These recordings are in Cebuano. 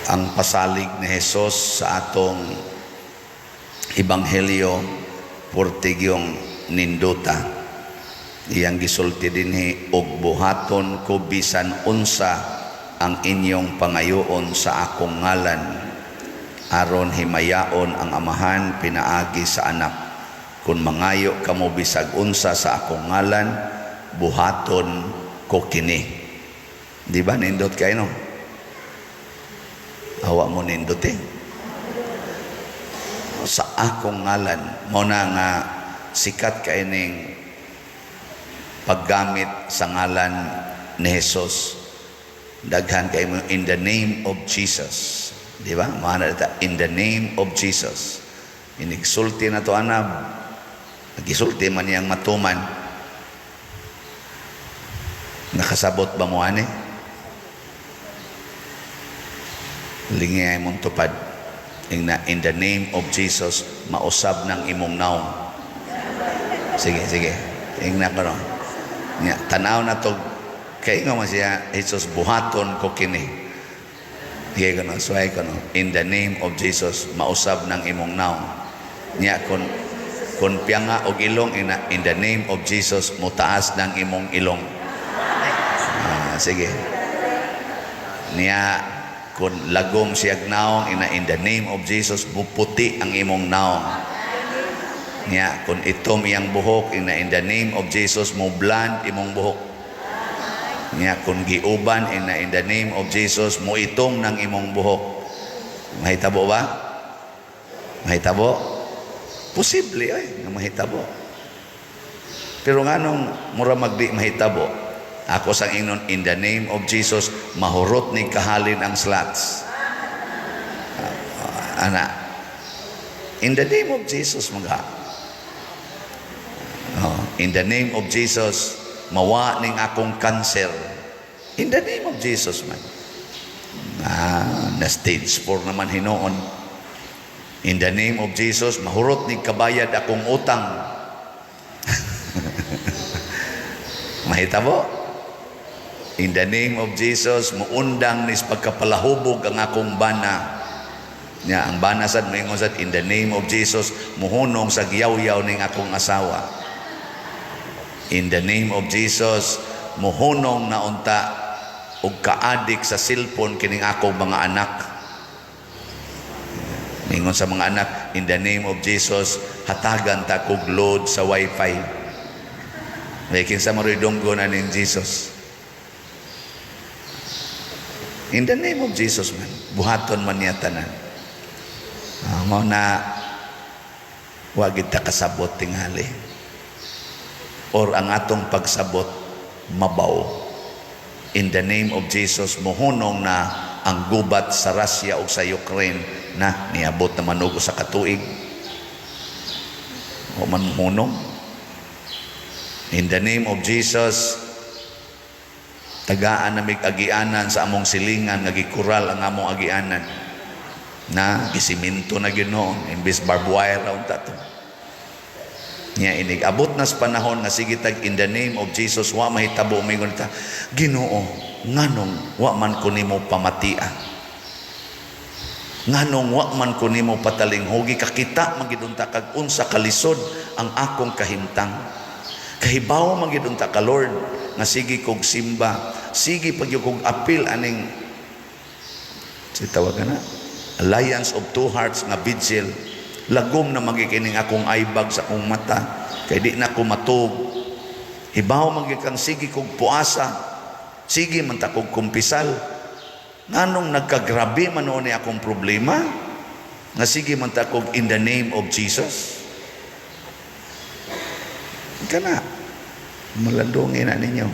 Ang pasalig ni Jesus sa atong ebanghelyo purtig yung ninduta. Iyang gisulti dinhi, "Og buhaton ko bisan unsa ang inyong pangayoon sa akong ngalan, aron himayaon ang Amahan pinaagi sa Anak. Kung mangayo kamo bisag unsa sa akong ngalan, buhaton ko kini." Di ba nindot kayo, no? Awa mo nindot eh. Sa akong ngalan, mao na nga sikat kay ning paggamit sa ngalan ni Jesus. Daghan kay mo "in the name of Jesus." Di ba? Mana ta "in the name of Jesus." Inigsulti na to anab. Nagisulti man niyang matuman. Nakasabot ba mo ani? Lingay mong tupad. Ingna, "In the name of Jesus, mausab ng imong naong." Sige, sige. Ingna ko, no. Nya, tanaw na to, kay nga man siya, Jesus, "Buhaton ko kini." Sige ko no, suway ko no. "In the name of Jesus, mausab ng imong naong." Nya, kung piyanga og ilong, ina, "In the name of Jesus, mutaas ng imong ilong." Ah, sige. Niya, kung lagom siyag naong, ina, "In the name of Jesus, muputi ang imong naong." Niya, kung itom iyang buhok, ina, "In the name of Jesus, mo blonde imong buhok." Niya, kung giuban, ina, "In the name of Jesus, mo itom ng imong buhok." Mahitabo ba? Mahitabo? Posible ay, nga mahitabo. Pero nganong mura magdi mahitabo? Ako sang ingnon, "In the name of Jesus, mahurot ni kahalin ang slots." Ah, ana. In the name of Jesus, mga. Oh, "In the name of Jesus, mawa ning akong cancer." In the name of Jesus man. Ah, na stage 4 naman hinuon. "In the name of Jesus, mahurot ni kabayad akong utang." Mahitabo? "In the name of Jesus, muundang nis pagkapalahubog ang akong bana." Nya ang bana sad moingon sad, "In the name of Jesus, muhunong sa giyaw-yaw ning akong asawa." "In the name of Jesus, muhunong na unta og kaadik sa cellphone kining akong mga anak." Ningon sa mga anak, "In the name of Jesus, hatagan ta kog load sa wifi." May kinsa maroy dunggo na ning Jesus. In the name of Jesus man, buhaton man niya tanan. Mao na wa gid ta kasabot tingali. Or ang atong pagsabot mabaw. "In the name of Jesus, muhunong na ang gubat sa Russia o sa Ukraine," na niabot na manugo sa katuig. O man muhunong. "In the name of Jesus, tagaan namig agianan sa among silingan nga gikural ang among agianan." Na gisiminto na gyud noon imbes barbed wire ra unta to. Nya inig abot na sa panahon nga sige tag "in the name of Jesus," wa mahitabo, mingon ta, "Ginoo, nganong wa man ko nimo pamatia? Nganong wa man ko nimo patalinghugi? Kakita man gid unta kag unsa kalisod ang akong kahimtang. Kahibaw man gid unta ka, Lord, nga sige kog simba, sige pag kog apil aning si tawag na Alliance of Two Hearts nga vigil. Lagom na magikining akong eyebag sa akong mata kay di na ko matug. Hibaw man gyud kang sige kog puasa, sige man ta kog kumpisal. Nganong nagkagrabe man ni akong problema nga sige man ta kog 'in the name of Jesus'?" Kana malandungin na ninyo.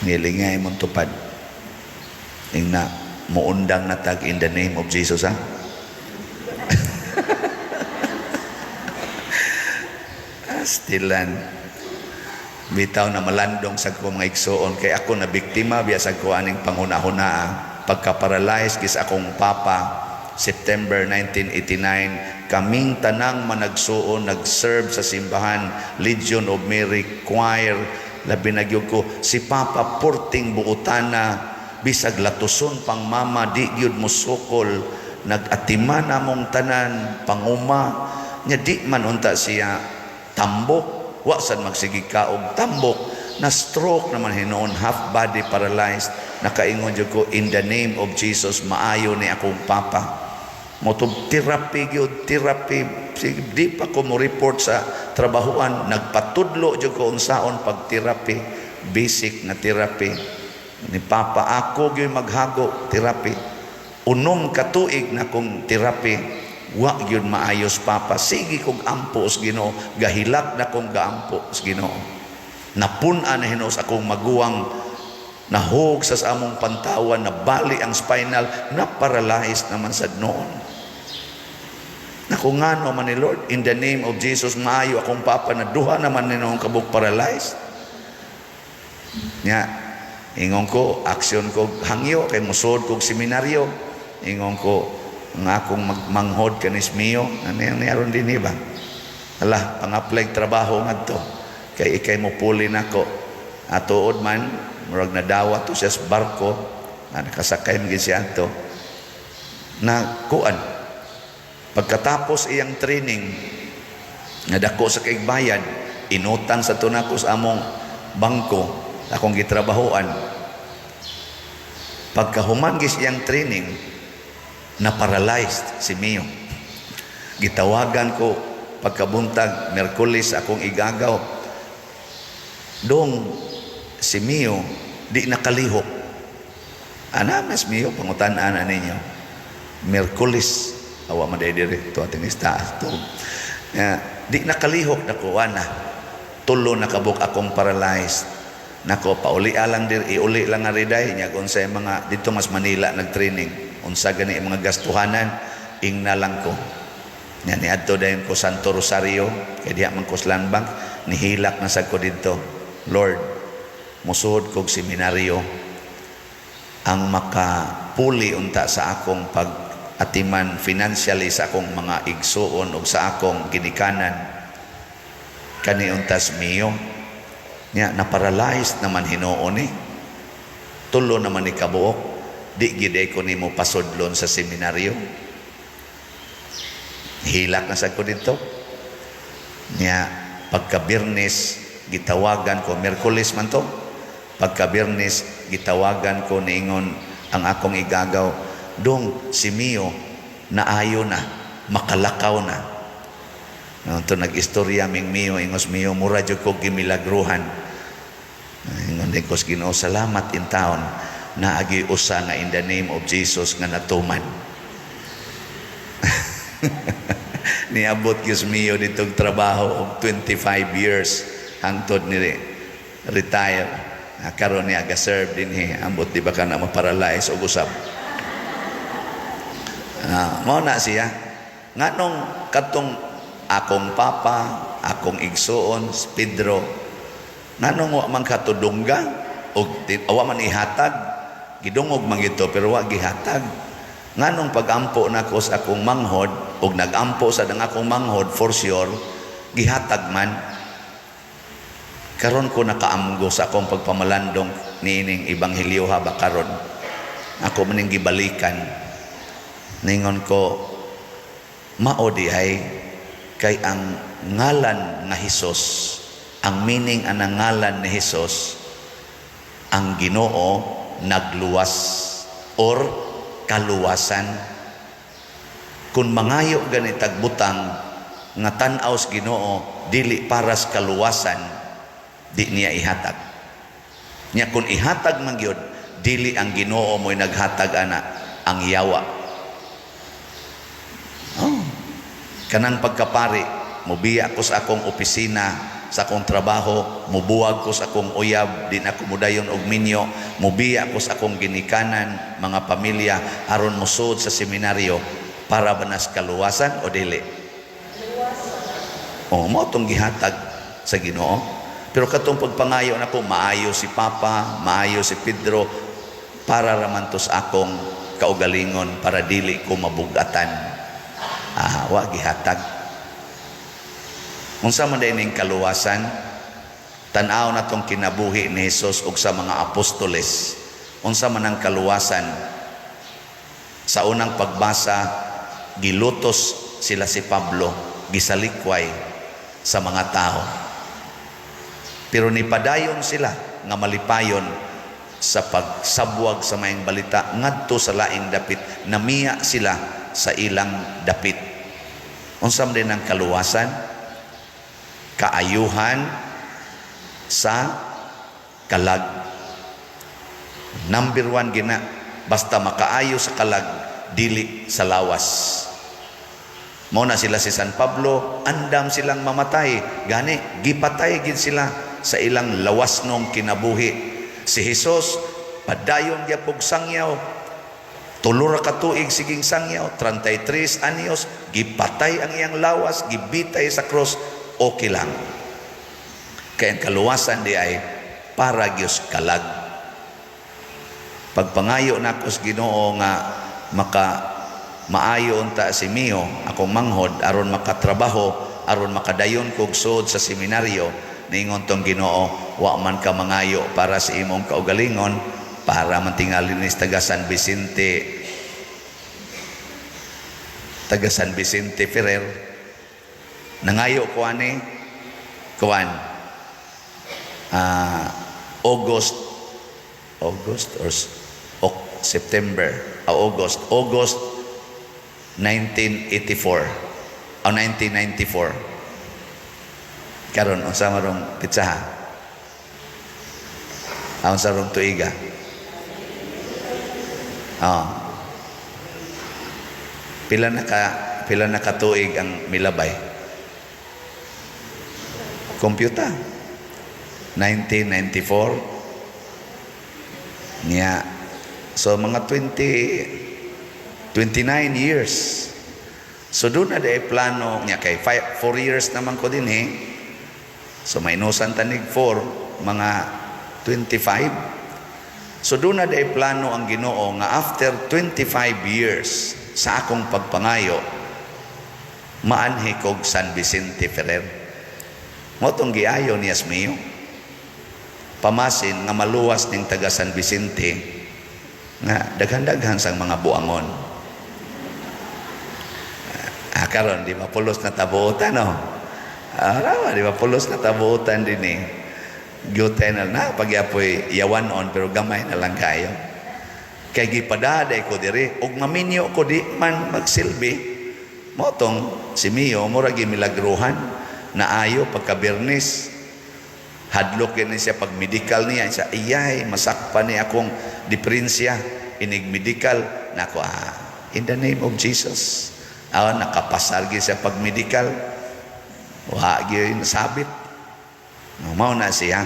Nilingay mong tupad. Ingna, muundang na tag "in the name of Jesus," ha. Astilan. Bitaw na malandong sa ko, mga igsoon, kay ako na biktima biya sa ko aning panghuna-huna. Pagka-paralyze kis akong papa September 1989, kaming tanang managsuon nag-serve sa simbahan, Legion of Mary Choir, labi na gyud ko si papa, porting buotana. bisag latuson pang mama, di gyud mosukol. Nag-atiman among tanan panguma nya, di man unta siya tambok, wa sad magsige kaog tambok. Na stroke naman hinuon, half body paralyzed. Nakaingon jud ko, "In the name of Jesus, maayo ni akong papa." Motog therapy gyud, therapy. Sige, di pa ko mo report sa trabahuan, nagpatudlo jud ko unsaon pag therapy, basic na therapy. Ni papa, ako gyud maghago therapy. 6 ka tuig na kong therapy, wa gyud maayos papa. Sige kog ampo sa Ginoo, gahilak na kong gaampo sa Ginoo. Napun-an na hinuon sa akong maguwang, nahug sa among pantawan, nabali ang spinal, na paralyzed naman sad noon. Naku, ngano man ni Lord, in the name of Jesus, maayo akong papa na duha naman ni noong kabuk paralyzed. Nya, ingon ko, aksyon ko hangyo, kay musod kog seminaryo. Ingon ko, nga akong magmanghod kanis Mio, ano yung niyaron din ba? Ala, pang-apply trabaho ngadto. Kay ikay mo puli nako. Atuod man, murag nadawa to siya sa barko, na nakasakay man siya ato. Na kuan, pagkatapos iyang training, nga dako sa kaigbayad, inutang sa tunako sa among bangko, akong gitrabahoan. Pagkahuman gis iyang training, na paralyzed si Mio. Gitawagan ko pagkabuntag, Merkulis, akong igagaw. "Dong, si Mio di nakalihok." Ana mas Mio, pangutan-an na ninyo. Merkulis, awa man day diri to ating ista to. Ya, di nakalihok na ko ana. Tulo na kabuk akong paralyzed. Nako, pauli lang dir, iuli lang nga riday nya unsay mga dito mas Manila nagtraining. Unsa gani ang mga gastuhanan, ingna lang ko. Nya niadto dayon ko Santo Rosario kay diha man ko sa Land Bank, nihilak na sad ko didto. "Lord, musuhod kog seminaryo, ang makapuli unta sa akong pag atiman financially sa akong mga igsuon ug sa akong ginikanan kani untas Mio." Nya na-paralyzed naman hinuon ni, tulo naman ni kabuok, di gid ko nimo pasudlon sa seminaryo. Hilak na sad ko dito. Nya pagka Biyernes gitawagan ko, Miyerkules man to, pagka Biyernes gitawagan ko, niingon ang akong igagaw, "Dong, si Mio naayo na, makalakaw na." No, to nag-istorya ming Mio, ingos Mio, "Mura jud ko gimilagruhan." Ingon din ko sa Ginoo, "Salamat in taon, naagi usa nga in the name of Jesus nga natuman." Niabot gyud Mio ditong trabaho og 25 years hangtod ni retire. Ah, karon niya ga-serve dinhi, ambot di ba ka na ma-paralyze og usab. Ah, mao na siya. Nganong katong akong papa, akong igsuon, si Pedro, nganong wa man katudungga og wa man ihatag, gidungog man gito pero wa gihatag? Nganong pagampo nako sa akong manghod og nagampo sa ang akong manghod, for sure gihatag man? Karon ko nakaamgo sa akong pagpamalandong niining ebanghelyo ha ba karon. Ako maning gibalikan. Ningon ko, mao di ay kay ang ngalan nga Hesus, ang meaning anang ngalan ni Hesus, ang Ginoo nagluwas or kaluwasan. Kung mangayo ganitag butang nga tan-aw sa Ginoo dili para sa kaluwasan, di niya ihatag. Nya kung ihatag man gyud, dili ang Ginoo mo'y naghatag ana, ang yawa. Oh. Kanang pagkapari, mubiya ko sa akong opisina, sa akong trabaho, mubuwag ko sa akong uyab, di na ko mudayon og minyo, mubiya ko sa akong ginikanan, mga pamilya, aron musud sa seminaryo, para ba nas kaluwasan o dili? Oh, mo tong gihatag sa Ginoo. Pero katong pagpangayo nako, maayo si Papa, maayo si Pedro, para raman to sa akong kaugalingon, para dili ko mabugatan. Ah, wa gihatag. Unsa man day ning kaluwasan? Tan-aw na tong kinabuhi ni Jesus ug sa mga apostoles. Unsa man ang kaluwasan? Sa unang pagbasa, gilutos sila si Pablo, gisalikway sa mga tao. Pero nipadayon sila nga malipayon sa pagsabwag sa maayong balita ngadto sa laing dapit, namiya sila sa ilang dapit. Unsa man din ang kaluwasan? Kaayuhan sa kalag. Number one gina, basta makaayo sa kalag, dili sa lawas. Mao na sila si San Pablo, andam silang mamatay. Gani, gipatay gid sila sa ilang lawas nong kinabuhi. Si Jesus, padayon gyapog sangyaw, 3 ra ka tuig siging sangyaw, 33 anyos, gipatay ang iyang lawas, gibitay sa cross, okay lang. Kaya ang kaluwasan di ay para gyud kalag. Pagpangayo nako sa Ginoo nga maka maayo unta si Mio, akong manghod, aron makatrabaho, aron makadayon kog sud sa seminaryo, niingon tong Ginoo, "Wa man ka mangayo para sa imong kaugalingon, para man tingali ni taga San Vicente, taga San Vicente Ferrer." Nangayo ko ani kuan August, August or September, August, August 1984 o 1994. Karon unsa marong pitsaha? Unsa rong tuiga? Oh. Pila na ka tuig ang milabay? Computer. 1994 niya. So mga 20 29 years. So doon na day plano niya kay 4 years naman ko din eh. So minusan tanig 4, mga 25. So doon na day plano ang Ginoo nga after 25 years sa akong pagpangayo, maanhi kog San Vicente Ferrer. Mao tong giayo ni Asmio. Pamasin nga maluwas ning taga San Vicente nga daghan-daghan sang mga buangon. Ah, karon di ba pulos na tabuotan, no? Ah, rawa, di ba pulos na tabuotan din eh. Gyutay na na pagyapoy yawan on, pero gamay na lang kayo. Kay gipadaday ko diri ug maminyo ko, di man magsilbi. Mao tong si Mio mura gi milagruhan na ayo pagka Biyernes. Hadlok ni siya pag medical niya siya, iyay masakpan ni akong diferensya inig medical nako. Ah, in the name of Jesus. Ah, nakapasar gyud siya pag medical, wa gyud nasabit, no. Mao na siya.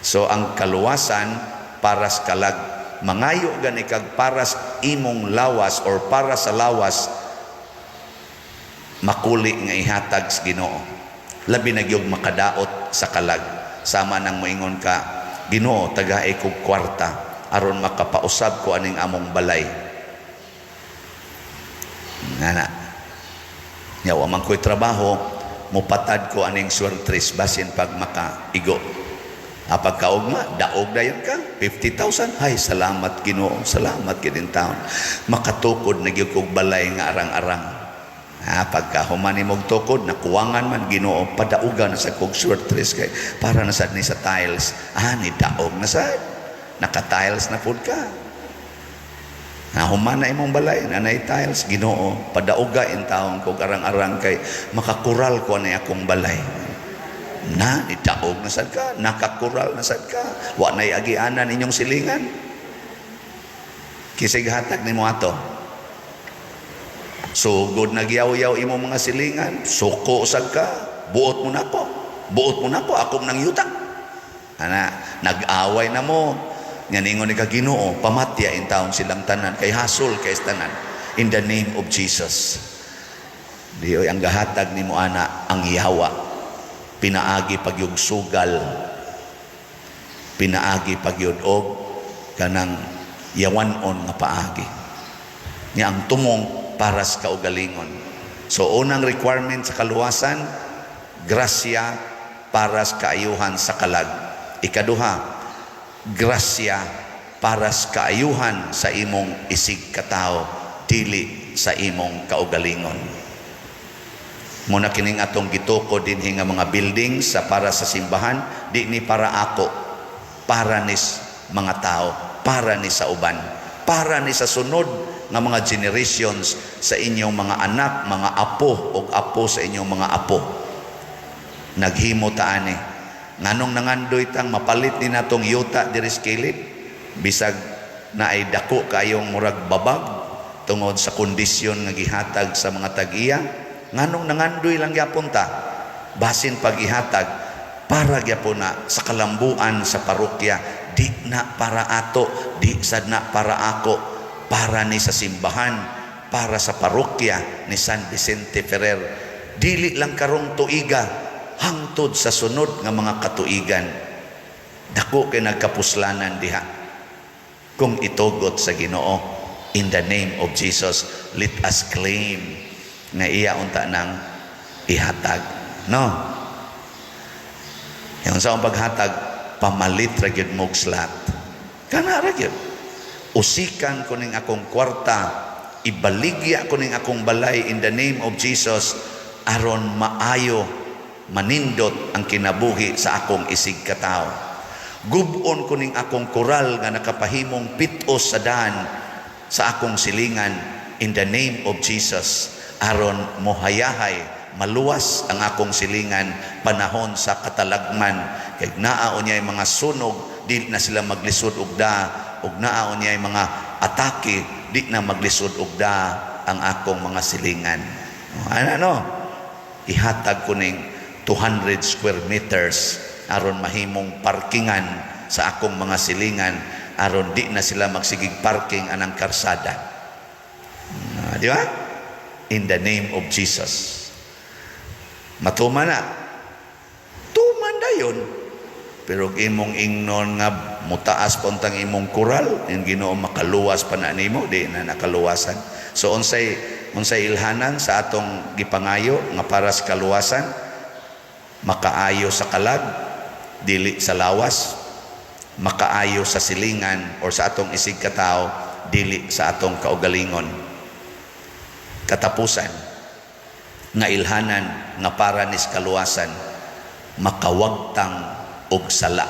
So ang kaluwasan para sa kalag. Mangayo gani kag para sa imong lawas or para sa lawas, makuli nga ihatag sa Ginoo. Labi na gyud makadaot sa kalag. Sama nang moingon ka, "Ginoo, tagai kog kwarta aron makapausab ko aning among balay." Ngana. Nya wa man ko'y trabaho, mupatad ko aning swertres basin pag makaigo. Ah, pagkaugma, daog dayon ka, 50,000. Hay, salamat Ginoo, salamat gid taon. Makatukod na gyud kog balay nga arang-arang. Ha, pagka human nimog tukod, nakuwangan man, "Ginoo, padaugan na sa kog swertres kay para na sad ni sa tiles." Ah, ni daog na sad. Naka-tiles na pud ka. Nahuman na imong balay, nanay tiles, "Ginoo, padauga in taon kog arang-arang kay makakural ko na akong balay." Na, itaog na sad ka, nakakural na sad ka, wa na'y agianan inyong silingan. Kisig hatag nimo ato. Sugod nagyaw-yaw imo mga silingan, suko sad ka, "Buot mo nako, buot mo nako, akong nang yuta." Ana, nag-away na mo. Nga ningon ni ka, "Ginoo, pamatya in taon silang tanan kay hasol kay tanan." In the name of Jesus. Di oy, ang gahatag nimo ana ang yawa. Pinaagi pagyug sugal. Pinaagi pagyud og kanang yawan-on nga paagi. Nya ang tumong para sa kaugalingon. So unang requirement sa kaluwasan, grasya para sa kaayuhan sa kalag. Ikaduha, grasya Para sa kaayuhan sa imong isig katao, dili sa imong kaugalingon. Muna kining atong gituko dinhi nga mga buildings sa para sa simbahan, di ni para ako, para ni mga tao, para ni sa uban, para ni sa sunod nga mga generations, sa inyong mga anak, mga apo ug apo sa inyong mga apo. Naghimo ta ani. Nganong nangandoy tang mapalit ni natong yuta diri sa kilid, bisag naay dako kayong murag babag tungod sa kondisyon nga gihatag sa mga tag-iya? Nganong nangandoy lang gyapon ta basin pag ihatag? Para gyapon na sa kalambuan sa parokya. Di na para ato, di sad na para ako, para ni sa simbahan, para sa parokya ni San Vicente Ferrer, dili lang karong tuiga, hangtod sa sunod nga mga katuigan. Dako kay nagkapuslanan diha kung itugot sa Ginoo. In the name of Jesus, let us claim nga iya unta nang ihatag, no? Yung sa akong paghatag, pamalit ra gyud mog slot, kana ra gyud. Usikan ko ning akong kwarta, ibaligya ko ning akong balay in the name of Jesus aron maayo, manindot ang kinabuhi sa akong isig katao. Gub-on ko ning akong koral nga nakapahimong pitos sa daan sa akong silingan in the name of Jesus aron mohayahay, maluwas ang akong silingan panahon sa katalagman, kay naa unyay mga sunog, di na sila maglisod og da, ug naa unyay mga atake, di na maglisod og da ang akong mga silingan. Ano, ano, ihatag ko ning 200 square meters aron mahimong parkingan sa akong mga silingan, aron di na sila magsigig parking anang karsada. Ah, di ba? In the name of Jesus. Matuman na. Tuman dayon. Pero imong ingnon nga mutaas pa untang imong koral, yung Ginoo makaluwas pa na nimo, di na nakaluwasan. So unsay ilhanan sa atong gipangayo nga para sa kaluwasan? Makaayo sa kalag, dili sa lawas, makaayo sa silingan or sa atong isig katao, dili sa atong kaugalingon. Katapusan nga ilhanan nga para nis kaluwasan: makawagtang og sala,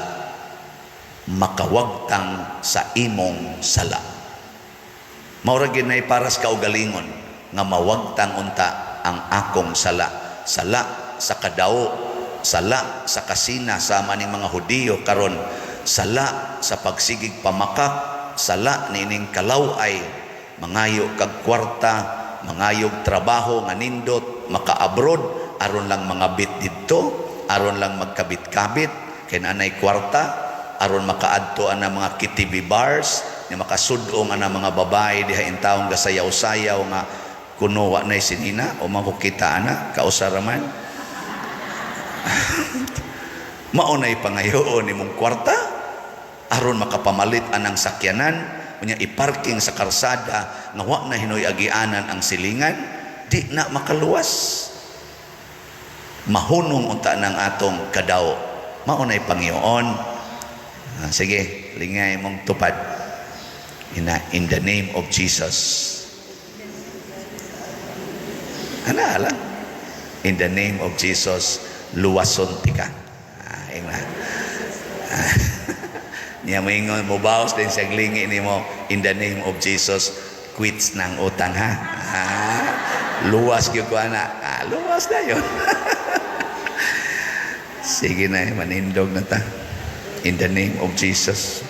makawagtang sa imong sala. Mao ra gyud nay para sa kaugalingon nga mawagtang unta ang akong sala, sala sa kadao, sala sa kasina sa maning mga Hudiyo karon, sala sa pagsigig pamakak, sala nining kalaway, mangayo kag kwarta, mangayog trabaho nga nindot, maka-abroad aron lang mangabit didto, aron lang magkabit-kabit kay naanay kwarta, aron makaadto ana mga KTV bars ni makasud-ong ana mga babae diha intawong gasayaw-sayaw nga kuno wa nay sinina o makukita ana kausa ra man. Mao nay pangayoon nimong kwarta aron makapamalit anang sakyanan, unya iparking sa karsada nga wa na hinoy agianan ang silingan. Di na makaluwas. Mahunong unta ng atong kadaw. Mao nay pangayoon. Ah, sige, lingay mong tupad in the name of Jesus. Ana lang, "In the name of Jesus, luwason tika." Ah, ingna. Ah, niya moingon, mobaos din siya lingi nimo, "In the name of Jesus, quits ng utang, ha." Ah, luwas gyud ko ana. Ah, luwas na yun. Sige na, manindog na ta. In the name of Jesus.